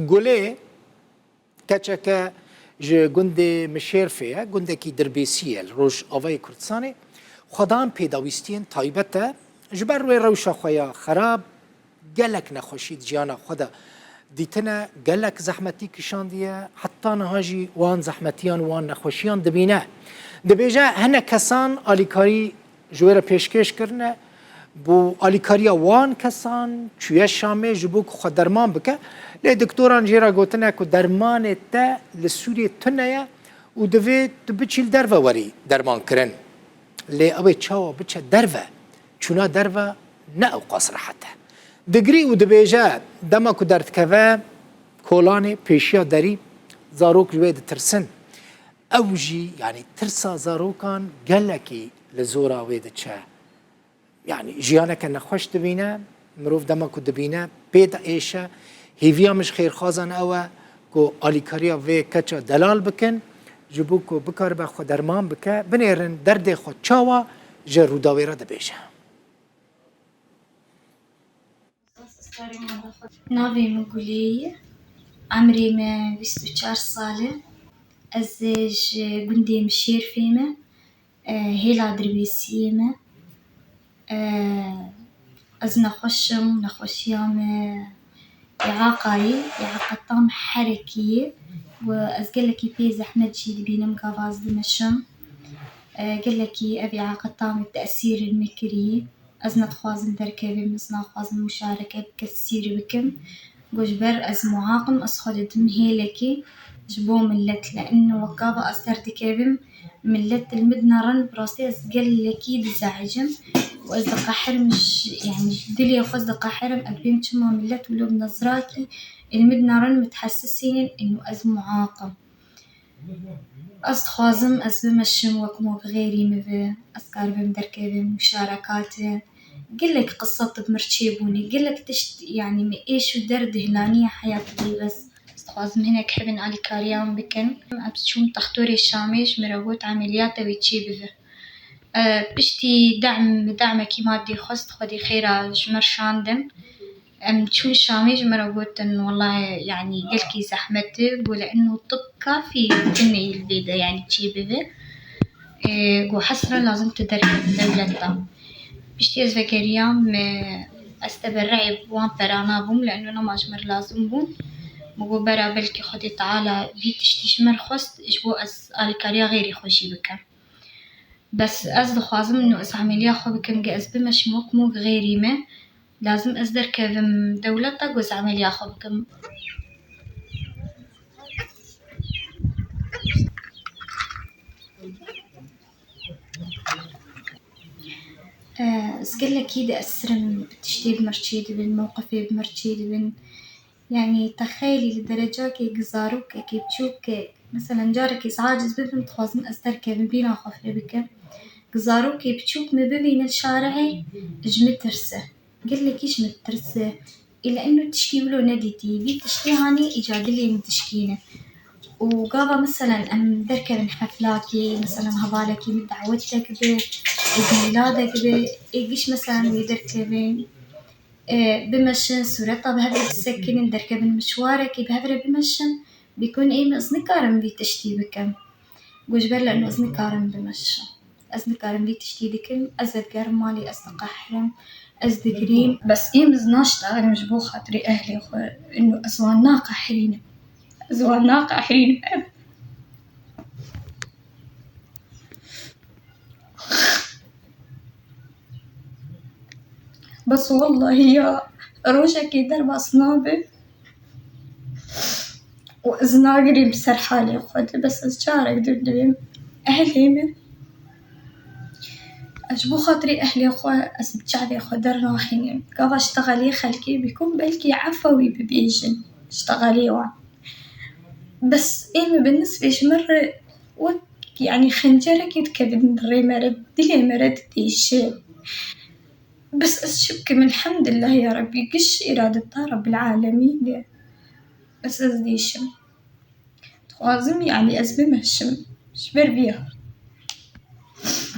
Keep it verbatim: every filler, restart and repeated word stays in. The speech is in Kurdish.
Gulê keçeke ji gundê Mişêrfê ye, gundekî Dirbêsî ye li Rojavayê Kurdistanê. Xwedan pêdawîstiyên taybet e. Ji ber wê rewşa xwe ya xerab, gelek nexweşî di jiyana xwe de dîtine, gelek zehmetî kişandiye, heta niha jî wan zehmetiyan, wan nexweşiyan dibîne. Dibêje, hinek kesan alîkarî ji wê re pêşkêş kirine, bo alîkariya wan kesan çûye Şamê ji bo ku xwe derman bike. Lê doktoran jê re gotine ku dermanê te li Sûriyê tune ye û divê tu biçî li derve werî derman kirin. Lê ew ê çawa biçe derve? Çûna derve ne ewqas rehet e. Digrî û dibêje, dema ku derdikeve kolanê pêşiya derî, zarok ji wê ditirsin. Ew jî, yanî tirsa zarokan gelekî li zora wê diçe. Yanî jiyaneke nexweş dibîne, mirov dema ku dibîne pê diêşe. Hêviya min ji xêrxwazan ew e ku alîkariya vê keça delal bikin, ji bo ku bikaribe xwe derman bike, binêrin derdê xwe çawa ji Rûdawê re dibêje. Navê min Gulê ye. Emrê me bîst û çar sal e. Ez ji gundê Mişêrfê me. E, hêla Dirbêsiyê me. E, ez nexweş im, nexweşiya me îaqa ye, îaqa tam herekî ye. Û ez gelekî pê zehmet jî dibînim gava ez bimeşim. E, gelekî ev îaqa tam tesîr li min kiriye. Ez nedixwazim derkevim, ez naxwazim muşareke bi kesî re bikim. Ku ji ber ez muaq im, ez xwe didim hêlekê ji bo millet. Li eno wek gava ez derdikevim, millet li min dinerin, bi rastî ez gelekî dizehicim û ez diqehirim, ji, yanî ji dilê xwe ez diqehirim, ez bêm çima millet wilo bi nezrakî li min dinerin, min dihesisînin eno ez muaq im. Ez dixwazim ez bimeşim wek mok xêrî min be, ez karibim derkevim muşarekatê. Gelek qisa bi mir çêbûne, gelek tişt, yanî min êş û derd hilaniye heyatê, bes ez dixwazim hinek hebin alîkariya min bikin. Ez çûm textorê Şamê, ji min re got emeliyata wî çêbibe. E, piştî dem, demekî madî xwest, Xwedî xêra ji min şandin. Em çûn Şamê, ji min re gotin, wellahî, yanî gelkî zehmet e, got li eno tib kafî tune yê li vê de, yanî çêbibe. E, got hesre lazim tu derkevî dewleta. Piştî ez vegeriyam, e, ez teberreê wan perana bûm, li eno nema ji min re lazim bûn. Min got bera belkî Xwedê Teala vî tiştî ji min re xwest, ji bo ez alîkariya xêrî xwe jî bikim. Bes ez dixwazim ino ez emeliya xwe bikim, ge ez bimeşim wek mok xêrî me, lazim ez derkevim dewleta ku ez emeliya xwe bikim. Eh, ez gelekî diesirim, tiştê bi mir çêdibin, mewqifê bi mir çêdibin. Yanî texeyelî li derecakê ku zarokekî biçûk, meselen carekî ez aciz bibim, dixwazim ez derkevim, bîna xwe fireh bikim. Ku zarokê biçûk min bibîne li şarihê, ji min tirse. Gelekî ji min tirse. Îla eno tişkî wilo nedîtî. Vî tiştê hanî îca dilê min dişkîne. Û gava meselen em derkevin heflakê, meselen hevalekî min dawet de kibe, êd mîladek be, ê giş meselen wê derkevin. E, bimeşin, sûreta bi hev re bisekinin, derkevin mişwarekî bi hev re bimeşin, bêkun ê min ez nikarim vî tiştî bikim. Got ji ber li eno ez nikarim bimeşim. Ez nikarim vî tiştî dikim, ez vedigerim malê, ez diqehirim, ez digirîm. Bes ê min ez naştexelim ji bo xatirê ehlê xwe, ino ez wan naqehirînim. Ez wan naqehirînim. Bes wellahî ya rojekê derbas nabe û ez nagirîm ser halê xwe de, bes ez carek dûr dibêm ehlê min. Ez ji bo xatirê ehlê xwe ez bi çavê xwe dernaxînim. Gava ji texelê xelkê bîkom belkî efa wî bibêjin ji texelê wan. Bes ê min bi nisvê ji min re wek, yanî xencerekê dikevin rê me re, dilê me re didêşe. Bes ez çi bikim? Elhamdulillah ya Rabbî, giş îradeta Rabbil Alemîn e. Bes ez dêşim. Dixwazim, yanî ez bimeşim. Ji ber vî ya.